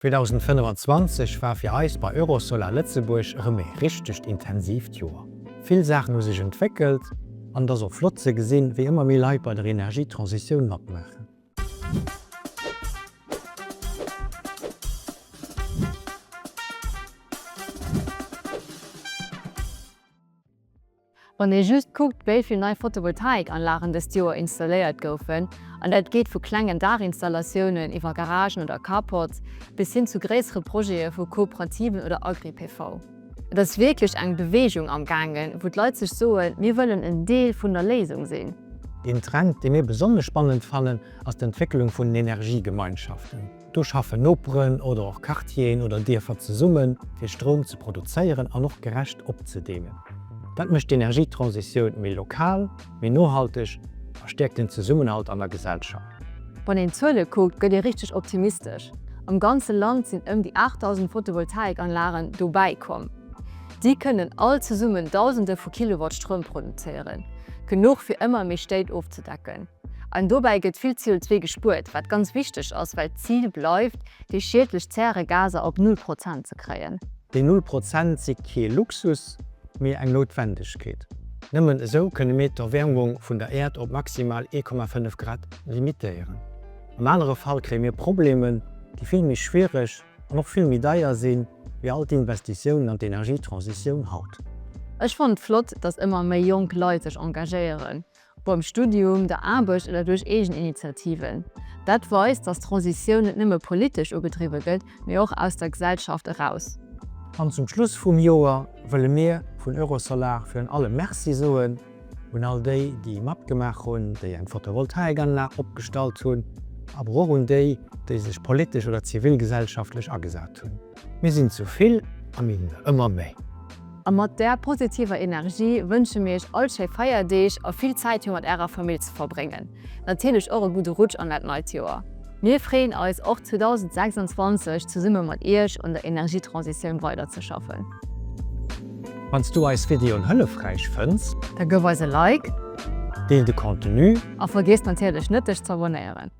2025 war fir eis bei Eurosolar Lëtzebuerg erëm ee richtegt intensiivt Joer. Vill Saachen hu sech entwéckelt an et ass och flott ze gesinn, wéi ëmmer méi Leit bei der Energietransitioun matmaachen. Wann ee just kuckt, wéi vill nei Photovoltaikanlagen dëst Joer installéiert goufen, an dat geet vu klengen Daachinstallatioune iwwer Garagen oder Carports bis hin zu gréissere Projete vu Kooperativen oder Agri-PV. Et ass wierklech eng Beweegung am gaangen, wou d'Leit sech soen, mir wëllen en Deel vun der Léisung sinn. Een Trend, dee mir besonnesch spannend fannen, ass d'Entwécklung vun den Energiegemeinschaften. Do schaffen Noperen oder och Quartieren oder Dierfer zesummen, fir Stroum ze produzéieren an och gerecht opzedeelen. Dat mécht d'Energietransitioun méi lokal, méi nohalteg a stäerkt den Zesummenhalt an der Gesellschaft. Wann een d'Zuele kuckt, gëtt ee richteg optimistesch. Am ganze Land sinn ëm déi 8.000 Photovoltaikanlagen dobäi komm. Déi kënnen all zesummen Dausende vu Kilowatt Stroum produzéieren, genuch fir ëmmer méi Stéit ofzedecken. An dobäi gëtt vill CO2 gespuert, wat ganz wichteg ass, well d'Zil bleift, déi schiedlech Zäregaser op null Prozent ze kréien. Déi null Prozent si kee Luxus, mee eng Noutwendegkeet. Nëmmen esou kënne mir d'Erwäermung vun der Äerd op maximal 1,5 Grad limitéieren. Am anere Fall kréie mir Problemen, déi vill méi schwiereg an och vill méi deier sinn, wéi all d'Investitiounen an d'Energietransitioun haut. Ech fannen et flott, dass ëmmer méi jonk Leit sech engagéieren. Beim Studium, der Aarbecht oder duerch eegen Initiativen. Dat weist, datt d'Transitioun net nëmme politesch ugedriwwe gëtt, mee och aus der Gesellschaft eraus. An zum Schluss vum Joer wëlle mir vun Eurosolar virun allem Merci soen un all déi, déi matgemaach hunn, déi eng Photovoltaikanlag opgestallt hunn, awer och un déi, déi sech politesch oder zivilgesellschaftlech agesat hunn. Mir sinn zu vill a mir ginn der ëmmer méi. A mat där positiver Energie wënsche mir iech all schéi Feierdeeg a vill Zäit fir mat ärer Famill ze verbréngen. Natierlech och e gudde Rutsch an dat neit Joer. Mir freeën eis och 2026 zesumme mat iech un der Energietransitioun weiderzeschaffen. Wann s du eis Videoen hëllefräich fënns. Da gëff eis e Like. Deel de Contenu. A vergiess natierlech net dech z'abonnéieren.